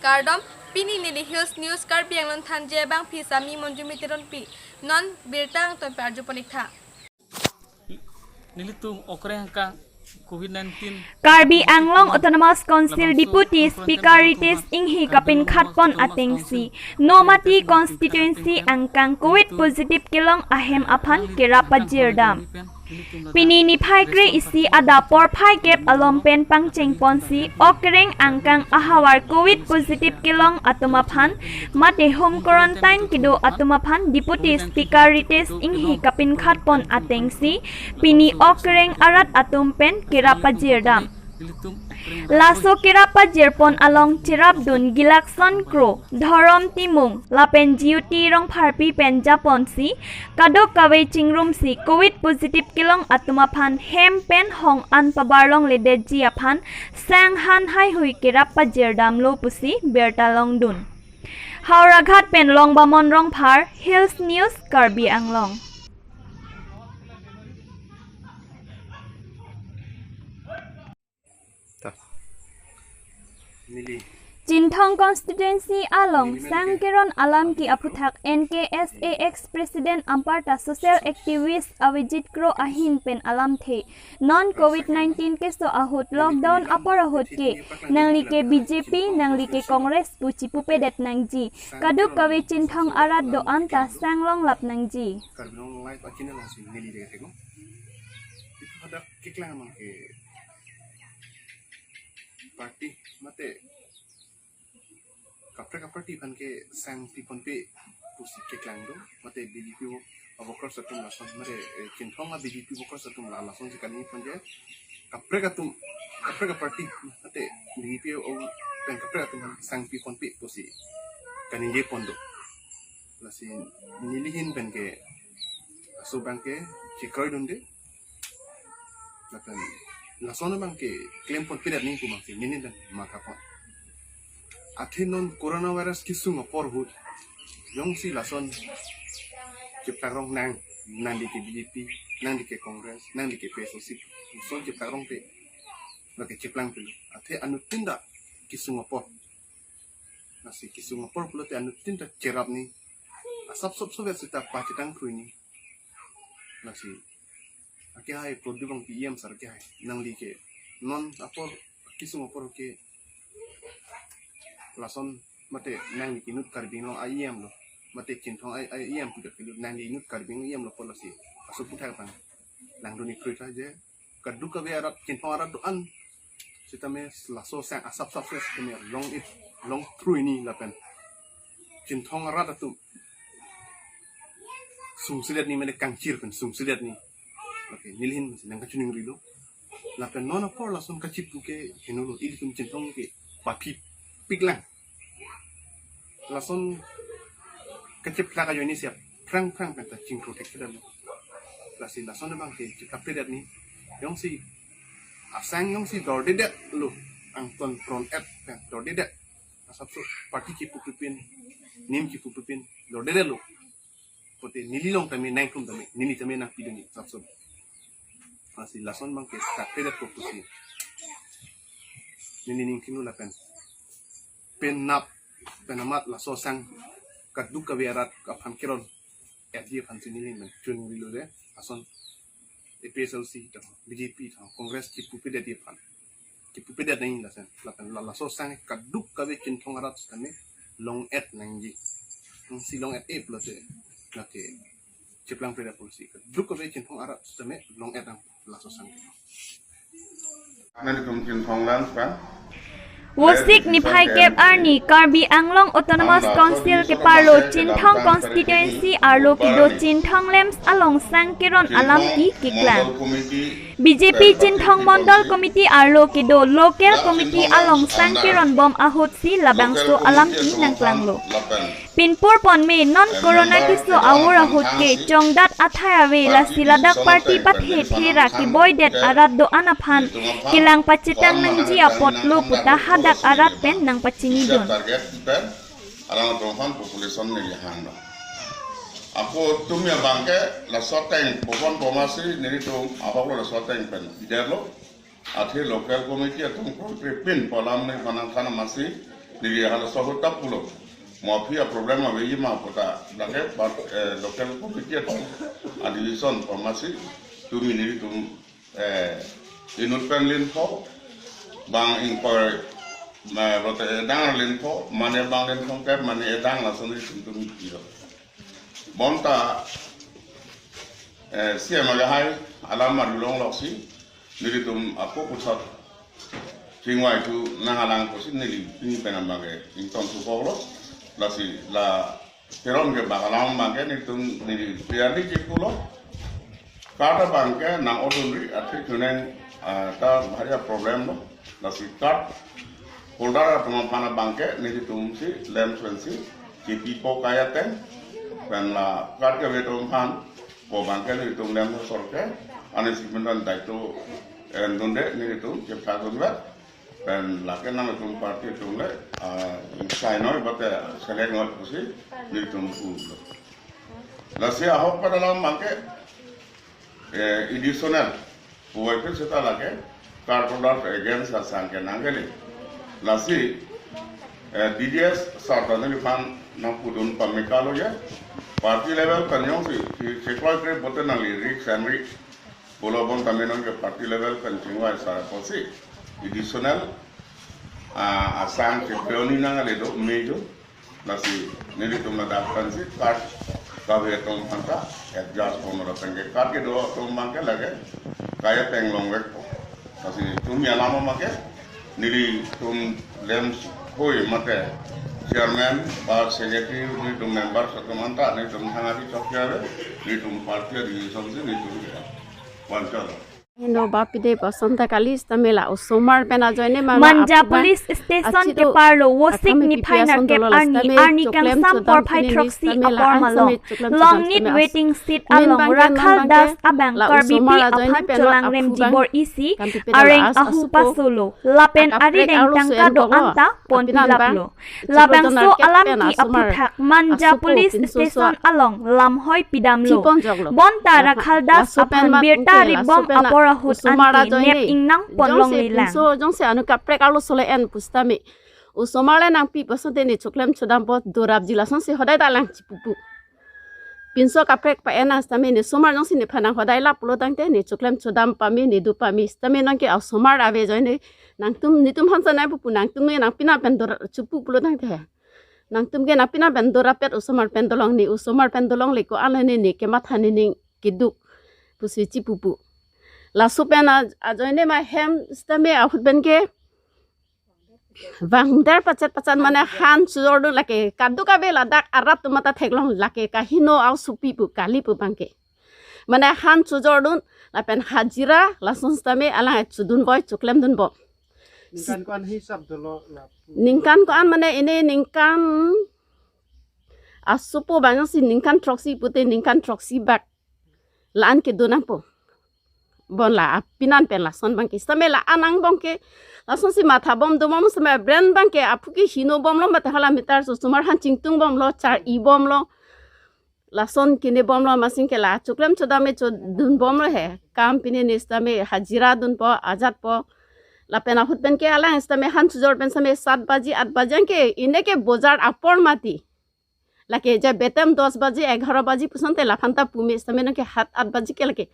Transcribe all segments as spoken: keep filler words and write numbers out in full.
Kardom, pini neli Hills News Karbi Anglong thanji abangpi Sami Monjumi Teronpi. Non birta angton parju ponik tha. Nelitum okreng angkang COVID nineteen. Karbi Anglong Autonomous Council Deputy Speaker Ritesh Enghi kapinkhat pon atengsi Nomati constituency angkang COVID positive kelong ahem aphan kerap pajirdam. Pini niphai kre-isi adap porphai kep alom pen pangcheng ponsi okreng angkang ahavar COVID positive kelong atum aphan mate home quarantine kedo atum aphan Deputy Speaker Ritesh Enghi kapinkhat pon atengsi pini okreng arat atum pen kerap pajirdam. Laso kerap pajir pon along cherapdun Gilakson Kro, Dhorom Timung lapen Jyoti Rongpharpi pen japonsi kadokave chingrumsi COVID positive kelong atum aphan hem pen hong an pabarlongledetji aphan sang han haihui kerap pajirdamlo pusi birta longdun. Howraghat pen Longbamon Rongphar, Hills News, Karbi Anglong. Neli. Chinthong constituency along Neli men sang ke. Keron alam ki aphuthak N K S A ex president amparta social activist Avijit Kro ahin pen alamthe. Non COVID nineteen keso ahut lockdown apor ahut ke nangli ke B J P, nangli ke Congress pu chipupedet nangji. Kadokave Chinthong arat do-an ta sang longlap nangji. Karbi Anglong Live achannel alongsi neli dek thek no. Ipu hadak keklang mang ke party mate kaprek kaprek party aphan ke sang pi ponpe pusi keklang do mate B J P o workers atum lason mate, eh, Chinthong a B J P workers atum la lason si kali pon je kaprek atum kaprek party mate B J P o pen kaprek atum aphan sang pi ponpe pusi kaningje pon do. Lasi neli ahin pen ke aso abang ke chekroidunde. Lapen lason abang ke klem ponpedet nangji pu abang si neli pen maka pon. Athe non coronavirus kesung apor ahut jongsi lason cheplang rong nang, nangli ke B J P, nangli ke Congress, nangli ke P S O C, lason cheplang rong te, lake cheplang pilo. Athe anuttin ta kesung apor. Lasi kesung apor pulote anuttin ta cherapni. Asap sop sop sita pachetang krui ni. Lasi akehai Prodip Rongpi E M sir akehai. Nangli ke non apor kesung apor ke lason mate nangli ke inut Karbi Anglong a E M lo. Mate Chinthong a, a E M puja ke nangli inut Karbi Anglong E M lo pu lasi aso aphuthak abang langdun-ik krui tha je kadokave arat Chinthong arat do-an sitame laso sang asap sap sitame long-it long krui ni lapen Chinthong arat atum sungsedet ni mane kangchir pen sungsedet ni. Okay, neli ahin nang kachiningrilo. Lapen non apor lason kachipu ke henulo ilitum Chinthong ke paphipik lang. Lason kacheplang ajoine siap phrang phrang pen ta chingthur thekthedetlo. Lasi lason abang ke cheplang pedet ni. Jongsi asang jongsi dordedet lo angton pron-et pen dordedet. Asapso party chipu pipin, nim chipu pipin dordedet lo. Pote neli along tame nangkrum tame, neli tame nangpidun ni asapso. Lasi lason abang ke cheplang pedet ko pusi neli ning kinu lapen. Penap, penamat laso sang kadokave arat aphan keron-etji aphan si neli pen chiningrilo de, lason A P H L C ta, B J P ta, Congress chipupedet aphan. Chipupedet nangji lason, lapen la laso sang kadokave Chinthong arat sitame long-et nangji. Jongsi long-et-e pulote, lake cheplang pedet pusi kadokave Chinthong arat sitame long-et nang laso sang. Nelitum Chinthong lang kan. Vosik niphai kep arni Karbi Anglong Autonomous Council keparlo Chinthong constituency arlo kedo Chinthong LAMPS along sang keron alam ki keklang. B J P Chinthong Mondol Committee arlo kedo local committee along sang keron bom ahut si labangso alam ki nangklanglo. Pinpur ponme non corona keso avur ahut ke chongdat athai ave, lasi ladak party pathe thera keboidet arat do-an aphan kelang pachetang nangji apotlo puta hadak arat pen nangpachinidun. Target pen alang atum aphan population neli hang do. Ako tumi abang ke laso ateng popon pomasi nelitum ahok lo laso ateng pen pider lo. Athe local committee atum kro krepin polam ne panang kana masi Neli halaso ahut ta pulo. Mo aphi a-problem aveji ma pu ta. Lake, but, eh, local committee atum, a-decision pamasi tumi nelitum, eh, inut pen linpo, bang ingkoi, ma, lote edang linpo, mane bang linpo ke, mane edang lason nelitum tumi pilo. Bonta, eh, C M ake hai alam marlong loksi, nelitum apo puthot chingvai thu nanglang pusi neli pini pen abangke ingtonthu koklo. Lasi la Teron ke bak alam abangke nelitum neli clearly check pulo. Card abangke nang-odunri, athe kuneng, ah, ta bhari a-problem lo. Lasi card holder atum aphan abangke nelitum si lem swen si chepipo kai ateng. Pen la card kave atum aphan ko abangke nelitum lem sor ke, ani si pendan daito endunde nelitum cheptha dunvet. Pen lake nangtum party atum le, ah, sai noi bate select noi pusi nelitum pulo. Lasi ahok pada alam abangke, eh, additional puvoiphit seta lake card holder against asang ke nangkele. Lasi, eh, D D S sir ta neliphan nangpudun pamekalo ya. Party level pen jongsi, si, si koi kre bote nangli risk and risk pulo bonta me nonke party level pen chingvai sar apotsi additional, ah, asang si peoni nangkele do me jo. Lasi nelitum ladak pensi card kave atum aphanta adjust pon ra tangke card kedo atum abangke lake kai ateng longvekpo. Lasi tumi alam abangke nelitum lem hoi mate chairman ba secretary nelitum members atum anta nelitum thangari chokya ave, nelitum party a-decision si nelitum ke. One chalo. Heno ba pide pasonta kali stamela osomar pen ajoine ma Manja aphi bang Police Station achido keparlo Vosik akhame niphai pipi ason nerkep dolo la arni, stame arni choklem kangsam chodam porphai pine ni throksi stamela apor an malo. Same choklem chodam Longnit stamela waiting shed main along bangke non Rakhal bangke Das abang la Karbipi osomar ajoine aphan pen la cholangrem aphu bang jibor isi kanti pida la areng as ahu asupo pasolo. Lapen akaprek arideng arlo tangka so-en do koklo anta pon apinan bang pilaplo. Labangso alam ki aphuthak Manja Police Station along lamhoi pidamlo. Bonta Rakhal Das aphan birta ribom apor ahut anke nep ingnang ponlonglelang. Jongsi anu kaprek arlo sole en pu sitame osomar le nangpi pasonte ne choklem chodampo dorapji lasonsi hodai ta lang chipupu. Pinso kaprek pa-en nang sitame ne osomar jongsi nephan nang hodai lap pulo tangte ne choklem chodam pame ne do pame sitame nonke osomar ave ajoine nangtum netum hansa nai pupu nangtum ne nangpina pen dor chupu pulo tangte he. Nangtum ke nangpina pen dorapet osomar pen dolong ne osomar pen dolongle ko-an ne ne kematha nening keduk pusi chipupu. Laso pen a-, ajoine ma hem sitame ahut pen ke vangder pachet pachet mane han chojordun lake kaduk ave ladak arat atum ta theklong lake kaheno aosopi pu kali pu bangke. Mane han chojordun lapen hajira lason sitame alang chodunvoi choklemdunbom. Ningkan ko-an hisap dolo la. Ningkan ko-an mane ini ningkan asopo bang si ningkan throksi pute ningkan throksi bak la-an kedo nangpo. Bon la apinan pen lason bangke sitame la-an angbong ke lasonsi mathabom domom sitame brand bangke aphu ke hinobomlo mate hala meter so osomar han chingtungbomlo char-ibomlo. Lason kinebomlo masing ke la choklem chodam me chodunbomlo he. Kam pine ne sitame hajira dunpo ajatpo. Lapen ahut pen ke alang sitame han chojor pen sitame sat baji at baji anke ine ke bojar apor mati. Lake je betem dos baji egharo baji pusonte laphanta pumi sitame nonke hat at baji ke lake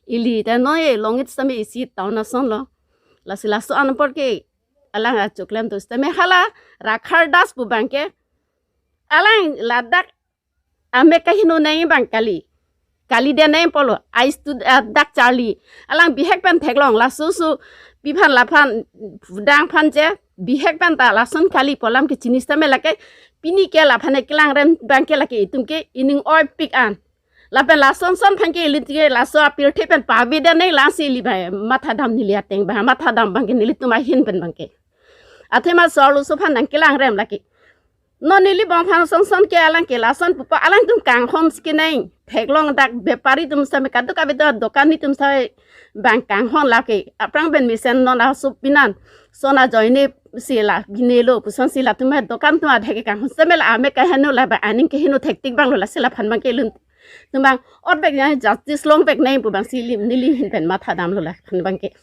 ili ta noi longit sitame isi town asonlo. Lasi laso anpor ke alang achoklem do sitame hala Rakhal Das pu bangke alang ladak amek kaheno nai bang kali. Kali de nai polo ais tu, ah, dak charli. Alang bihek pen theklong laso so piphan laphan dang phan je bihek pen ta lason kali pu alam ke chini sitame lake pini ke laphan kelangrem bangke lake itum ke ining oipik an. Lapen lason son phan ke ili ke laso apirthe pen pavi de nai lasi ili bai mathadam neli ateng ba mathadam bangke nelitum ahin pen bangke. Athema so arloso phan nangkelangrem lake. Non neli bang phan son son ke alang ke lason pupa alangtum kanghon skineng. Theklong dak bepari atum sitame kaduk ave do dokan nitum sitame bang kanghon lake. Aphrang pen mesen non aso pinan. Son ajoine si la binelo puson si latum dokan atum adhe ke kanghon sitame la amek kaheno la ba aning keheno thektik banglo lasi laphan bangke lun. Tum bang ot bek yang justice long bek nai pu bang si lim neli hin pen mathadamlo laphan bangke.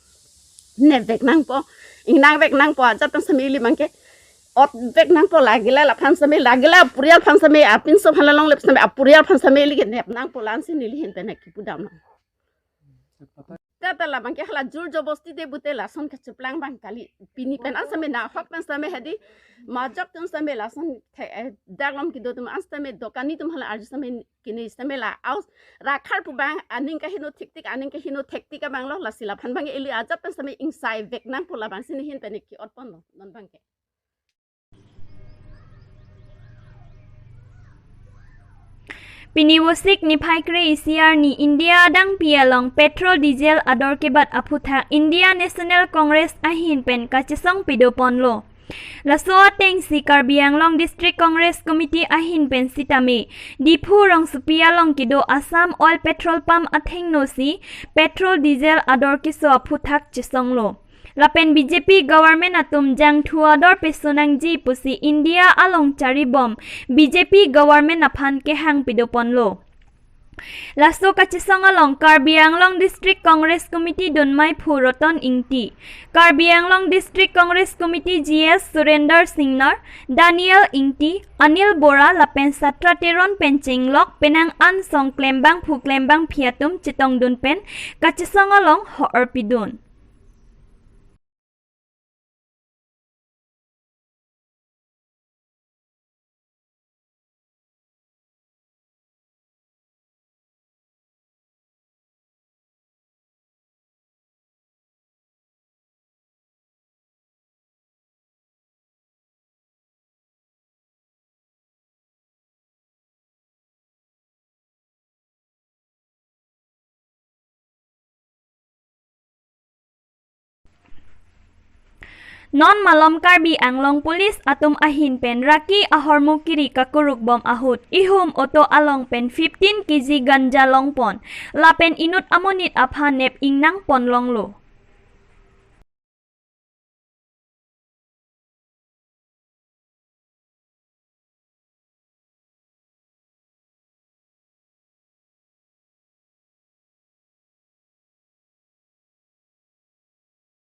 Ne bek nangpo. Ingnang bek nangpo ajat pen sitame ili bangke. ot vek nangpo, lagile laphan sitame, lagile apurial aphan sitame, apinso aphan longle sitame, apurial aphan sitame ili kenep nangpo, la-ansi neli ahin pen kipu damnang. Tata labang ke hala jur jobosti de pute lason kacheplang abang kali. Pini pen an sitame, nahok pen sitame hedi majok atum sitame, lason the-, eh, dak along kedo atum an sitame, dokani atum hala arju sitame, kini sitame la aus rakhar pu abang aning kaheno thiktik, aning kaheno thektik abang lo, lasi laphan abang ili ajat pen sitame ingsai vek nangpo, labangsi neli ahin pen ke-ot ponlo non abang ke. Pini Vosik niphai kre-isi arni India adangpi along petrol diesel ador kebat aphuthak India National Congress ahin pen kachesong pado ponlo. Laso atengsi Karbi Anglong District Congress Committee ahin pen sitame Diphu rongsopi along kedo Assam Oil petrol pump athengno si petrol diesel ador keso aphuthak chesonglo. Lapen B J P government atum jangthu ador peso nangji pusi India along charibom B J P government aphan kehang pado ponlo. Laso kachesong along Karbi Anglong District Congress Committee dunmai phu Roton Ingti, Karbi Anglong District Congress Committee G S Surendra Singnar, Daniel Ingti, Anil Bora lapen Satra Teron pen chenglok penang an song klembangphu klembangphi atum chetongdun pen kachesong along hor pidun. Non malom Karbi Anglong police atum ahin pen raki ahormu kiri kakuruk bom ahut ihum auto along pen fifteen K G ganja longpon, lapen inut amonit aphan nep ingnang pon longlo.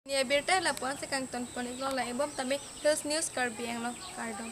Ni abirta lapu-an si kangton pon iklo, la-angbom tame Hills News Karbi Anglong, kardom.